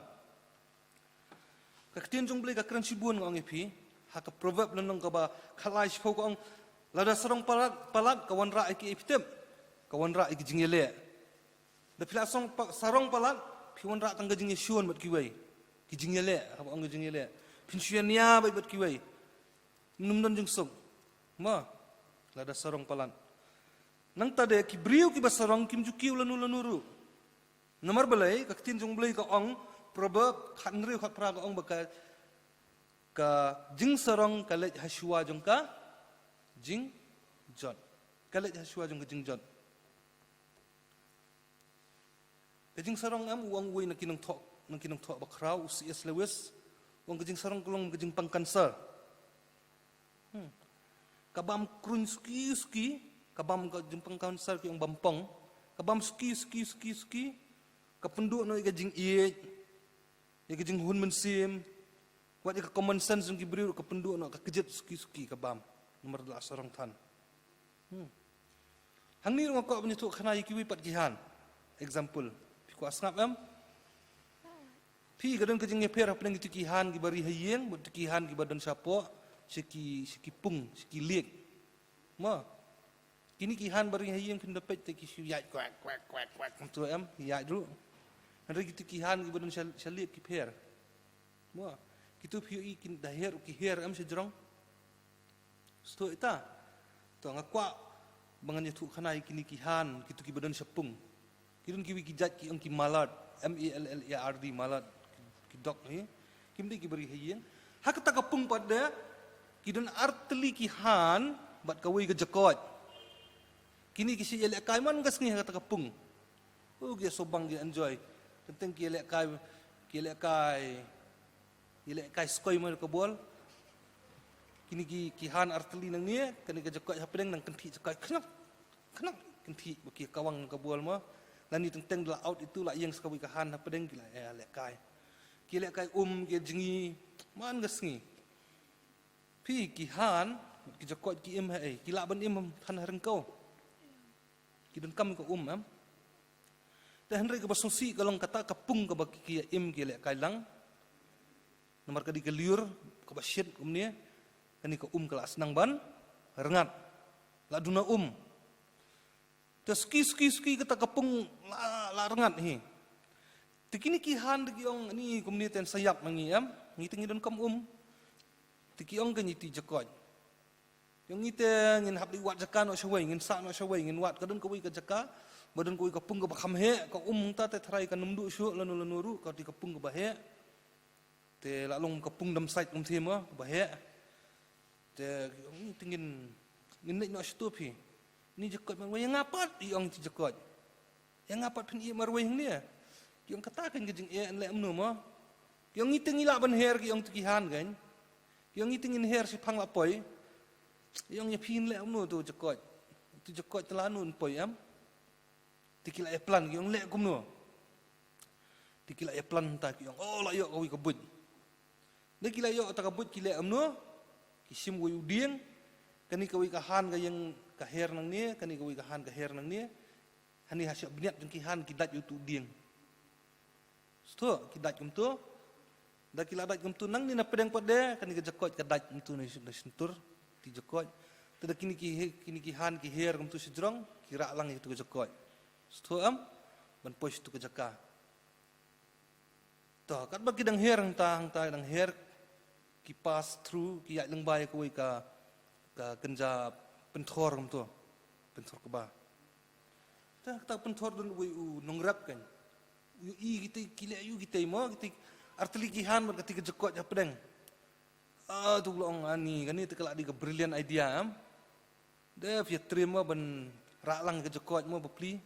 Ka ktien jong Blei ka kren shibun, nga ong ïa phi. Ha ka Proverb lynnong kaba khatlai shiphew ka ong, lada sarong palat, palat ka wanrah ïa ki, phi tip? Ka wanrah ïa ki jingïaleh. Da phi lah sarong pa-, sarong palat, phi wanrah tang ka jingïashun bad kiwei. Ki jingïaleh, haba ong ka jingïaleh. Phin shu ïania bad, bad kiwei. Ym don jingsuk. Mo, lada sarong palat. Nangta de ki briew kiba sarong kim ju kiew lano lano ruh. Namar balei, ka ktien jong Blei ka ong, Proverb khathynriew khatphra ka ong ba ka, ka jingsarong ka leit ha shuwa jong ka jingjot. Ka leit ha shuwa jong ka jingjot. Ka jingsarong em, u ong uwei na ki nongthoh, na ki nongthoh bakhraw, u C S Lewis, u ong ka jingsarong ka long ka jingpang cancer. Hmm. Ka bam kruiñ suki suki, ka bam, ka jingpang cancer ki ong bam pong. Ka bam suki suki suki suki. Ka pynduh noh ïa ka jingïeit, ïa ka jinghun mynsiem. Wat ïa ka common sense jong ki briew ka pynduh noh, ka kjit suki suki ka bam. Namar da la sarong than. Hmm. Hangne ruh nga kwah ban ïathuh khana ïa kiwei pat ki han. Example. Phi kwah sngap em? Phi, ka don ka jingïapher hapdeng kito ki han kiba ri ha ïing bad kito ki han kiba don shapoh, sha ki, sha ki pung, sha ki liek. Mo. Kine ki han ba ri ha ïing phin da peit te ki shu ïaid kwek kwek kwek kwek kumto em, ïaid ruh. Hynrei kito ki han kiba don sha, sha liek ki pher. Mo. Kito phi ïohi kin da her, ki her em sha jrong. Sdang ita. To nga kwah ba ngan ïathuh khana ïa kine ki han, kito kiba don sha pung. Ki don kiwei ki jait ki ong ki mallard, M A L L A R D, mallard. Ki dok hi. Kim dei kiba ri ha ïing. Ha kata ka pung pat de ki don artylli ki han bad kawei ka jakoit. Kine ki shu ïalehkai man ka sngi ha kata ka pung. Oh, ki ïasobang, ki enjoy. Teng teng ki ïalehkai, ki ïalehkai. Ïalehkai skoi mar ka bol. Kine ki, ki han artylli nangne, kane ka jakoit hapdeng nang kynthih jakoit khnap, khnap kynthih ba ki kawang ka bol mo. Lane teng teng da la out itu la ïeng sa kawei ka han hapdeng ki la ïalehkai. Ki ïalehkai um, ki ïajngi man ka sngi. Phi, ki han, ki jakoit ki im haei, ki lah ban im than ha ryngkew. Ki donkam ka um em. Te hynrei kaba sngewsih ka long kata ka pung kaba ki, ki ïa im ki ïalehkai lang. Namar ka dei ka lyiur kaba shit kumne, kane ka um ka la sdang ban rngat. La duna um. Te suki suki suki kata ka pung la, la rngat hi. Te kine ki han te ki ong, ni kumne te yn sa ïap ma ngi em. Ngi te ngi donkam um. Te ki ong ka ngi ti jakoit. Ki ong ngi te ngin hap dei wad jaka noh shawei, ngin sah noh shawei, ngin wad, ka don kawei ka jaka ba don kawei ka pung kaba kham heh, ka um ta te tharai kan ym duh shuh lano lano ruh, ka dei ka pung kaba heh. Te la long ka pung dam sait um thim kaba heh. Te ki ong ngi te ngin, ngin leit noh shato phi. Ni jakoit marwei, ïa nga pat, i ong ti jakoit. Ïa nga pat phin ïeh marwei hangne. Ki ong kata kan ka jingeh, yn leh kumno mo. Ki ong ngi te ngi lah ban her, ki ong tu ki han kan. Ki ong ngi te ngin her shaphang la poi. Ki ong ïa phi yn leh kumno tu jakoit. Tu jakoit te lano yn poi em. Te ki la ïa plan, ki ong leh kumno. Te ki la ïa plan ta, ki ong, oh, la ïoh kawei ka buit. Te ki la ïoh ta ka buit, ki leh kumno. Ki shim wei u dieng. Kane kawei ka han ka ïeng ka her nangne, kane kawei ka han ka her nangne. Hangne ha shah bniat jong ki han ki dait ïa utu u dieng. Sdang ki dait kumto. Da ki la dait kumto nangne na pdeng pat de, kane ka jakoit ka dait kumto na, na shyntur ti jakoit. Te da kine ki he-, kine ki han ki her kumto shajrong, ki rah lang ïa utu ka jakoit. Sdang em? ban poi sha tu ka jaka. To, katba ki dang her hangta, hangta dang her, ki pass through, ki ïaid lyngba ïa kawei ka, ka kynja pynthor kumto, pynthor kba. Te kata pynthor don uwei u nongrep kan. U ïohi kitei, ki leh ïohi kitei mo, kitei artylli ki han bad katei ka jaka hapdeng. Ah, tu u la ong, ani, kane te ka la dei ka brilliant idea, em. De phi ïa trim mo ban rah lang ka jaka mo bapli.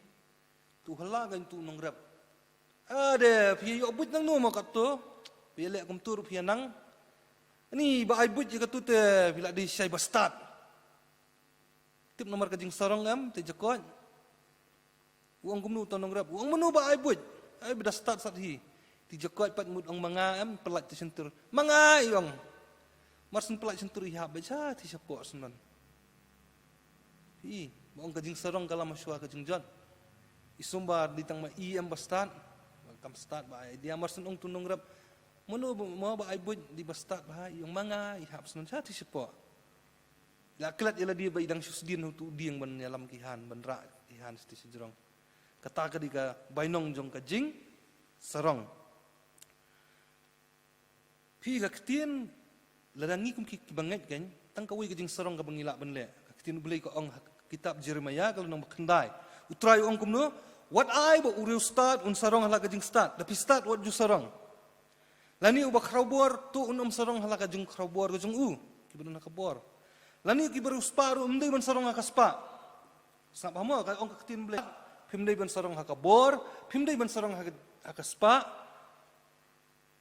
Tu hala kan tu nongrep. Ah, de phi ïoh buit nangno mo kato. Phi ïa leh kumto ruh phi ïa nang. Ani ba ai buit ïa kato te phi la dei shai ba stad. Tip namar ka jingsarong em te jaka. U ong kumno uta u nongrep. U ong mano ba ai buit. Ai ba da stad sat hi. Te jaka pat mut ong ma nga em, pyllait te shyntur. Ma nga i ong. Mar syn pyllait shyntur i hap ba sha te shapoh syn ban. Hi, ba ong ka jingsarong ka lam shuwa ka jingjot. I sumba dei tang ma i em ba stad. Ba kam stad ba ai dia mar syn ong tu nongrep. Mano ba, mo ba ai buit dei ba stad ba i ong ma nga i hap syn ban sha te shapoh. La klet ïa lade ba i dang shu sdien ha utu u dieng ban ïalam ki han, ban rah ki han sha te shajrong. Kata ka dei ka bainong jong ka jingsarong. Phi ka ktien, lada ngi kum ki, ki bangeit kan, tang kawei ka jingsarong kaba ngi lah ban leh. Ka ktien U Blei ka ong ha kitab Jeremiah ka lynnong ba khyndai. U Trai u ong kumno, wat ai ba u riewstad un sarong ha la ka jingstad, da phi stad wat ju sarong. Lane uba khrawbor, to un ym sarong ha la ka jingkhrawbor ka jong u, kiba don ha ka bor. Lane ki bariewspah ruh ym dei ban sarong ha ka spah. Sngap bha mo, ka ong ka ktien Blei. Phim dei ban sarong ha ka bor, phim dei ban sarong ha ka, ha ka spah.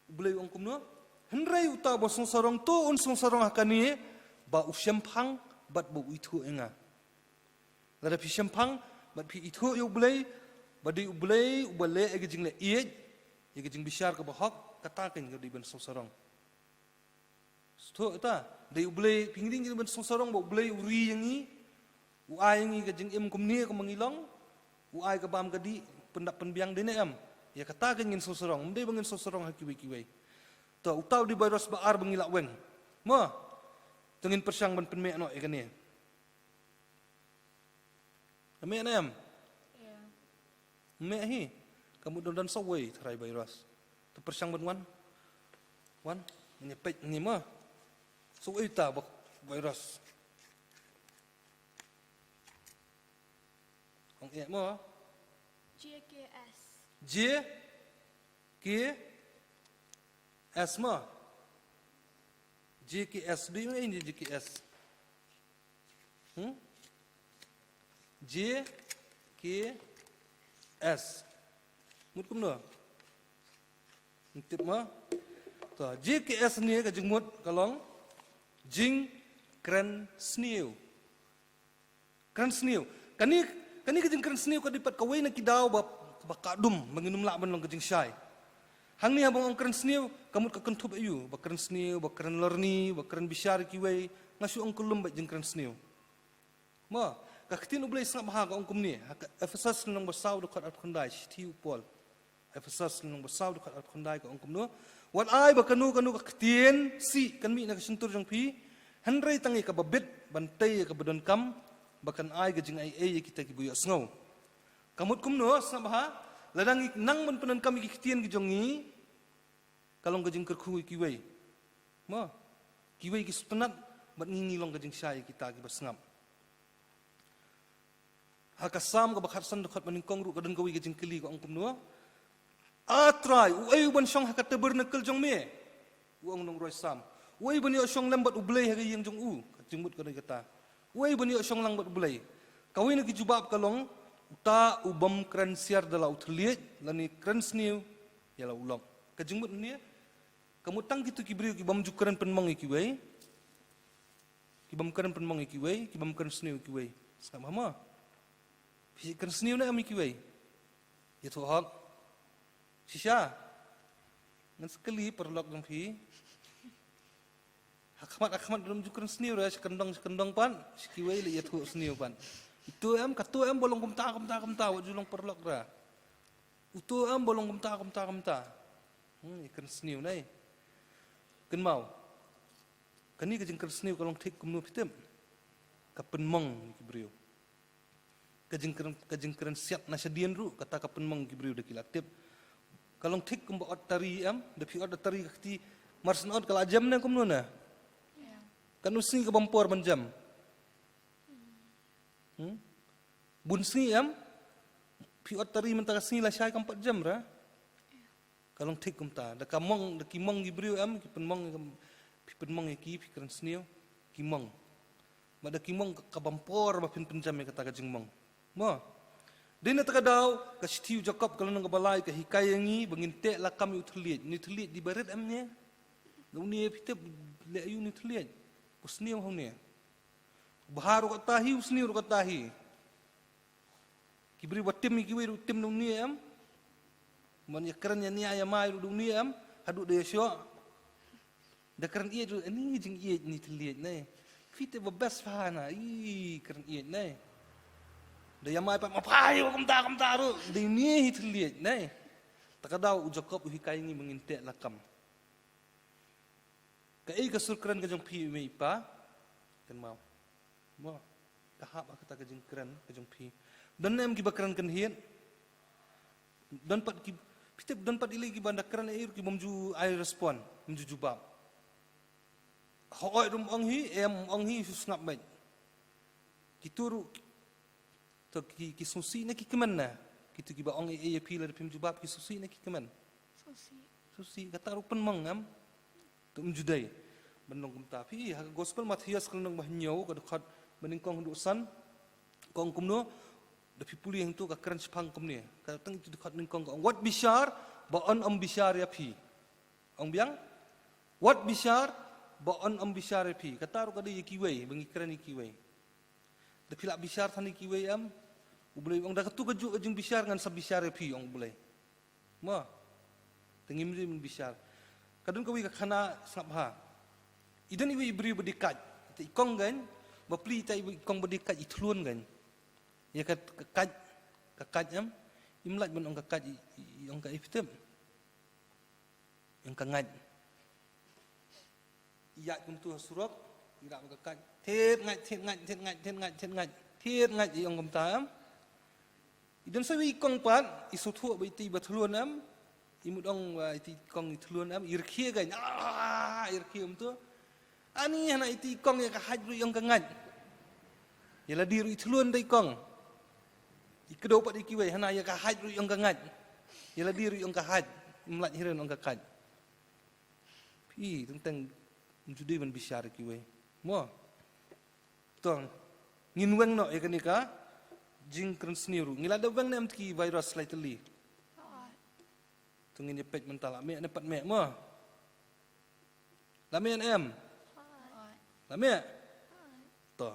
U Blei u ong kumno? Hynrei uta ba sngewsarong to un sngewsarong ha kane ba u shemphang bad ba u ithuh ïa nga. Lada phi shemphang bad phi ithuh ïa U Blei, ba dei U Blei uba leh ïa ka jingleh ïeit, ïa ka jingbishar kaba hok, kata kan ka dei ban sngewsarong. Sngewthuh ta, dei U Blei, phi ngi dei ban sngewsarong ba U Blei u ri ïa ngi, u ai ïa ngi ka jingim kumne kumba ngi long, u ai ka bam ka dih, pyndap pynbiang dei ne em. Ïa kata kan ngin sngewsarong, ym dei ba ngin sngewsarong ha kiwei kiwei. To, uta u dei virus ba ar ba ngi lah weng. Mo, to ngin pyrshang ban pynmih noh ïa kane. Mih ne em? Ïa. Mih hi. Ka mut don don sawei tharai virus. To pyrshang ban wan. Wan. Ngi peit ngi ma. Sawei ta bak virus. Ong eh ma. J K S. J K S ma. J K S. Do you know any J K S? Hmm? J K S. Mut kumno? Tip ma? To, J K S ne ka jingmut ka long jingkren sniew. Kren sniew. Kane, kane ka jingkren sniew ka dei pat kawei na ki daw ba, ba ka dum, ba ngin ym lah ban long ka jingshai. Hangne haba nga ong kren sniew, ka mut ka kynthup aïu, ba kren sniew, ba kren lorni, ba kren bishar kiwei, nga shu ong kyllum ba jingkren sniew. Mo, ka ktien U Blei sngap bha ka ong kumne, ha ka Ephesus lynnong ba saw dkhot arphew khyndai, shithi u Paul. Ephesus lynnong ba saw dkhot arphew khyndai ka ong kumno. Wat ai ba kano kano ka ktien sih kan mih na ka shyntur jong phi, hynrei tang ïa kaba bit, ban tei ïa kaba donkam, ba kan ai ka jingaiei ïa kita kiba ïohsngew. Ka mut kumno, sngap bha, lada ngi nang ban pyndonkam ïa ki ktien ki jong ngi, ka long ka jingkyrkhu ïa kiwei. Mo, kiwei ki sngewtynnat, bad ngi ngi long ka jingshai ïa kita kiba sngap. Ha ka Salm kaba khatsan dkhot ba nyngkong ruh ka don kawei ka jingkylli ka ong kumno. A Trai, uei uban shong ha ka tabernacle jong me? U ong u nongrwai Salm. Uei uban ïoh shong lem bad U Blei ha ka ïing jong u? Ka jingmut ka dei kata. Uei uban ïoh shong lang bad U Blei? Kawei na ki jubab ka long, uta u bym kren siar da la u thylliej, lane kren sniew ïa la u lok. Ka jingmut ne, ka mut tang kito ki briew ki bym ju kren pynmong ïa kiwei. Ki bym kren pynmong ïa kiwei, ki bym kren sniew ïa kiwei. Sngap bha mo. Phi kren sniew ne em ïa kiwei? Ïathuh hok. Shisha. Ngan sa kylli paralok jong phi. Ha khmat, ha khmat bym ju kren sniew re, sha kyndong, sha kyndong pat. Sha kiwei leh ïathuh sniew pat. Ito em, kato em ba long kumta, kumta, kumta, wat ju long paralok re. Uto em ba long kumta, kumta, kumta. Hmm, ïa kren sniew nai. Kynmaw. Kane ka jingkren sniew ka long thik kumno phi tip? Ka pynmong ïa ki briew. ka jingkren, ka jingkren siat na shadien ruh, kata ka pynmong ki briew da ki la tip. Ka long thik kumba ot tari em, da phi ot da tari ka kti, mar shen ot ka la jem ne kumno ne? Katno sngi ka bam por ban jem? Hmm? Bun sngi em, phi ot tari mynta ka sngi lashai kam pat jem ra. Ka long thik kumta, da ka mong, da ki mong ki briew em, ki pynmong, phi pynmong ïa ki, phi kren sniew, ki mong. Bad da ki mong ka, ka bam por ba phin pynjem ïa kata ka jingmong. Mo. Dei na kata ka daw, ka shithi u Jakob ka lynnong kaba lai ka hikai ïa ngi ba ngin teh lakam ïa u thylliej. Une u thylliej dei ba rit em ne? Da une phi tip leh ïa une u thylliej. U sniew ha une. Bha ruh kata hi, u sniew ruh kata hi. Ki briew ba tim ïa kiwei ruh tim na une em. Mon ïa kren ïa nia ïa mai ruh da une em. Haduh da ïa shoh. Da kren ïeit ruh, ani jingïeit ni thylliej ne. Phi te ba best pha na, i kren ïeit ne. Da ïa mai pat ma phai, kumta, kumta ruh. Da une hi thylliej ne. Ta ka daw u Jakob u hikai ngi ba ngin teh lakam. Kaei ka sur kren ka jong phi mei pa? Kynmaw. Mo, ka hap ha kata ka jingkren ka jong phi. Don em kiba kren kynhied. Don pat ki, phi tip don pat i lei kiba da kren ei ruh ki bym ju ai respond, bym ju jubab. Hooid ruh ym ong hi, em ym ong hi, shu sngap beit. Kito ruh, to ki, ki sngewsih ne ki kmen na. Kito kiba ong ei ei ïa phi lada phim jubab ki sngewsih ne ki kmen. Sngewsih. Sngewsih, kata ruh pynmong em. To ym ju dei ban long kumta. Phi ha ka gospel Mathaios ka lynnong ba hynñiew ka dkhot ba nyngkong haduh san. Ka ong kumno? Da phi pule hangto ka kren shaphang kumne. Ka tang itu dkhot nyngkong ka ong wat bishar ba yn ym bishar ïa phi. Ong biang? Wat bishar ba yn ym bishar ïa phi. Kata ruh ka dei ïa kiwei, ba ngi kren ïa kiwei. Da phi lah bishar than ïa kiwei em. U Blei ong da katu kajuh ka jingbishar ngan sa bishar ïa phi ong U Blei. Mo. Te ngim dei ban bishar. Ka don kawei ka khana sngap ha. I don iwei i briew ba dei kait. Te i kong kan, ba plie te iwei i kong ba dei kait i thlun kan. Ïa ka, ka kait, ka kait em. Im lait ban ong ka kait i, i, i ong ka i phi tip. Ïa ka ngait. Ïaid kumtu ha surok, i rah bad ka kait. Thied ngait, thied ngait, thied ngait, thied ngait, thied ngait. Thied ngait i ong kumta em. I don sa iwei i kong pat, i sngewthuh ba iti ba thlun em. I mut ong ba iti i kong i thlun em, i rkhie kan. Ah, i rkhie kumtu. Ani hana iti i kong ïa ka hait ruh i ong ka ngait. Ïa lade ruh i thlun da i kong. I kdew pat ïa kiwei hana ïa ka hait ruh i ong ka ngait. Ïa lade ruh i ong ka hait. Im lait hi ruh i ong ka kait. Phi teng teng ym ju dei ban bishar ïa kiwei. Mo. To ngin weng noh ïa kane ka jingkren sniew ruh. Ngi la dep weng ne em ki virus lai tylli. To ngin ïa peit mynta la mih ne pat mih mo. La mih ne em. La mih. To.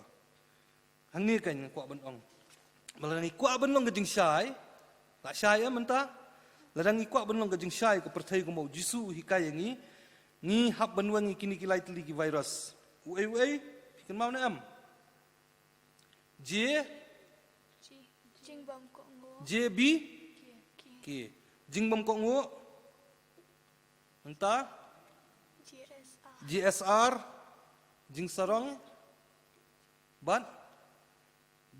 Hangne kan nga kwah ban ong. Ba lada ngi kwah ban long ka jingshai. La shai em mynta. Lada ngi kwah ban long ka jingshai ka pyrthei kumba u Jisu u hikai ïa ngi. Ngi hap ban weng ïa kine ki lai tylli ki virus. Uei uei. Phi kynmaw ne em. J. Jingbam kohnguh. J B. K. Jingbam kohnguh. Nangta. J S R. J S R. Jingsarong. Bad.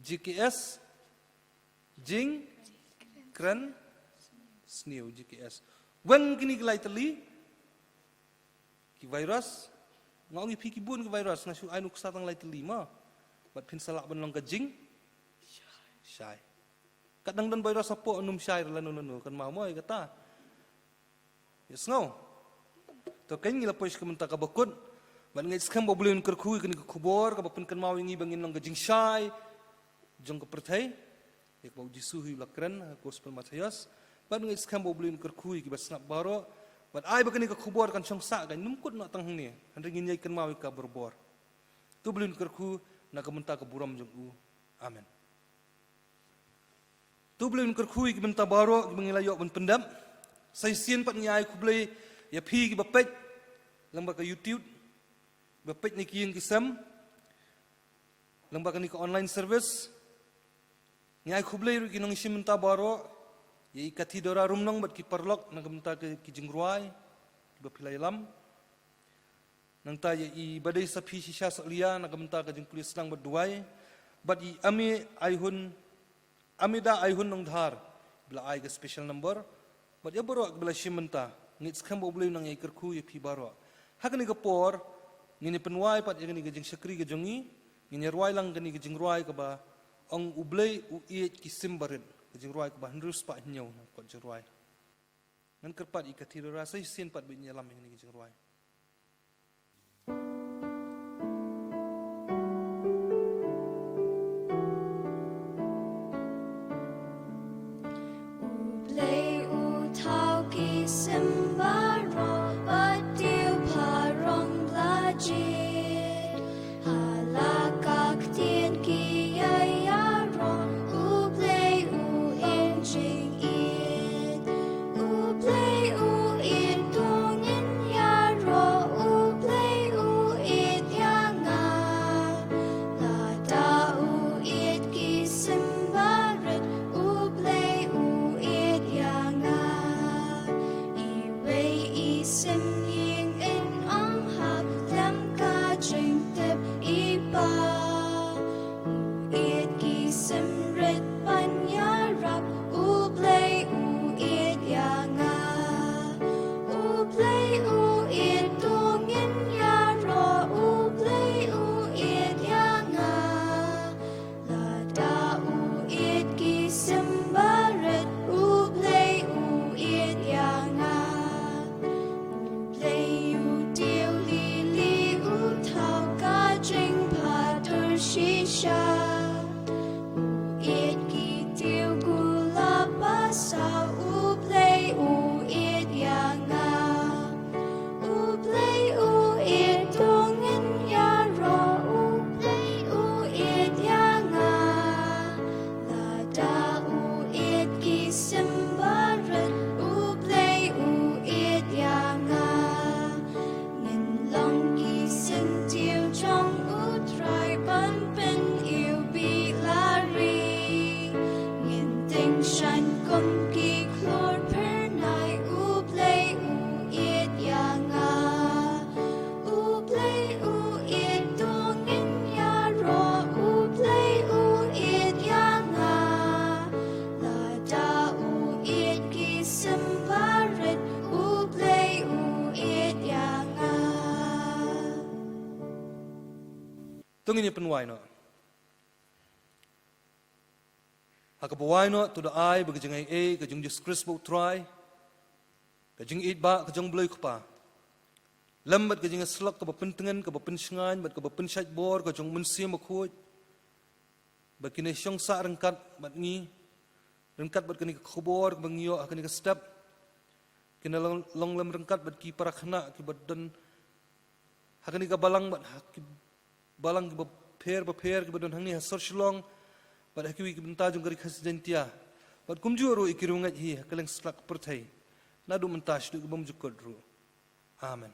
J K S. Jingkren. Sniew J K S. Weng kine ki lai tylli. Ki virus, nga ong ïa phi ki bun ki virus, nga shu ai nuksa tang lai tylli mo. Bad phin sa lah ban long ka jing. Shai. Kat dang don virus hapoh ym shai lano lano, kynmaw mo ïa kata. Ïa sngew. To kan ngi la poi sha ka bynta kaba kut. Bad nga ngeit skhem ba U Blei un kyrkhu ïa kane ka khubor, kaba pynkynmaw ïa ngi ba ngin long ka jingshai jong ka pyrthei. Ïa kaba u Jisu hi u la kren ha gospel Mathaios. Bad nga ngeit skhem ba U Blei un kyrkhu ïa kiba sngap baroh. Bad ai ba kane ka khubor kan shong sah kan ym kut noh tang hangne. Hynrei ngin ïai kynmaw ïa ka barabor. To U Blei un kyrkhu na ka bynta ka burom jong u. Amen. To U Blei un kyrkhu ïa ki bynta baroh kiba ngi la ïoh ban pyndep. Sa shisien pat ngi ai khublei ïa phi kiba peit lyngba ka YouTube. Kiba peit na ki ïing ki sem. Lyngba kane ka online service. Ngi ai khublei ruh ki nongshim bynta baroh, ïa i Kathi Dora Rumnong bad ki paralok na ka bynta ki jingrwai kiba phi la ïalam. Nangta ïa i Badei Saphi Shisha Sohliya na ka bynta ka jingpule sdang bad duwai. Bad i Ame Aihun Amida Aihun Nongdhar, ba la ai ka special number. Bad ïa baroh kiba la shim mynta, ngeit skhem ba U Blei un nang ïai kyrkhu ïa phi baroh. Ha kane ka por, ngin ïa pynwai pat ïa kane ka jingshakri ka jong ngi, ngin ïa rwai lang kane ka jingrwai kaba ong U Blei u ïeit ki sim barit, ka jingrwai kaba hynriew spah hynñiew, nang kot jingrwai. Ngan kyrpad ïa ka Thira Rasai sien pat ba in ïalam ïa kane ka jingrwai. U Blei u thaw ki sim baroh, bad dei pharong la jied. Ha la ka ktien ki ïa ïaroh, U Blei u ïeit jingïeit. U Blei u ïeit, to ngin ïaroh, U Blei u ïeit ïa nga. Lada u ïeit ki sim barit, U Blei u ïeit ïa nga. Iwei i sim ïing in ym hap lem ka jingtip i Pa. U ïeit ki sim rit ban ïarap, U Blei u ïeit ïa nga. U Blei u ïeit, to ngin ïaroh, U Blei u ïeit ïa nga. Lada u ïeit ki sim barit, U Blei u ïeit ïa nga. U Blei u dei lili, u thaw ka jingphadur shisha. U ïeit ki dei gulap ba saw, U Blei u ïeit ïa nga. U Blei u ïeit, to ngin ïaroh, U Blei u ïeit ïa nga. Lada u ïeit ki sim barit, U Blei u ïeit ïa nga. Ngin long ki syntiew jong U Trai ban pyniwbih la ri. Ngin tyngshaiñ kum ki khlur phyrnai, U Blei u ïeit ïa nga. U Blei u ïeit, to ngin ïaroh, U Blei u ïeit ïa nga. Lada u ïeit ki sim barit, U Blei u ïeit ïa nga. To ngin ïa pynwai noh. Ha kaba wai noh, to da ai ba ka jingaiei ka jong Jisu Khrist ba U Trai, ka jingïeit ba ka jong U Blei U Kpa, lem bad ka jingïasyllok kaba pyntngen, kaba pynshngaiñ bad kaba pynshait bor ka jong U Mynsiem Bakhuid, ba kin ïa shong sah ryngkat bad ngi, ryngkat bad kane ka khubor kaba ngi ïoh ha kane ka step, kin ïa long, long lem ryngkat bad ki para khynnah kiba don ha kane ka balang bad ha ki balang kiba pher bapher kiba don hangne ha sor Shillong, bad ha kiwei ki bynta jong ka Ri Khasi Jaiñtia, bad kumjuh ruh ïa ki riewngeit hi ha kylleng satlak pyrthei, naduh mynta shaduh ki bymjukut ruh. Amen.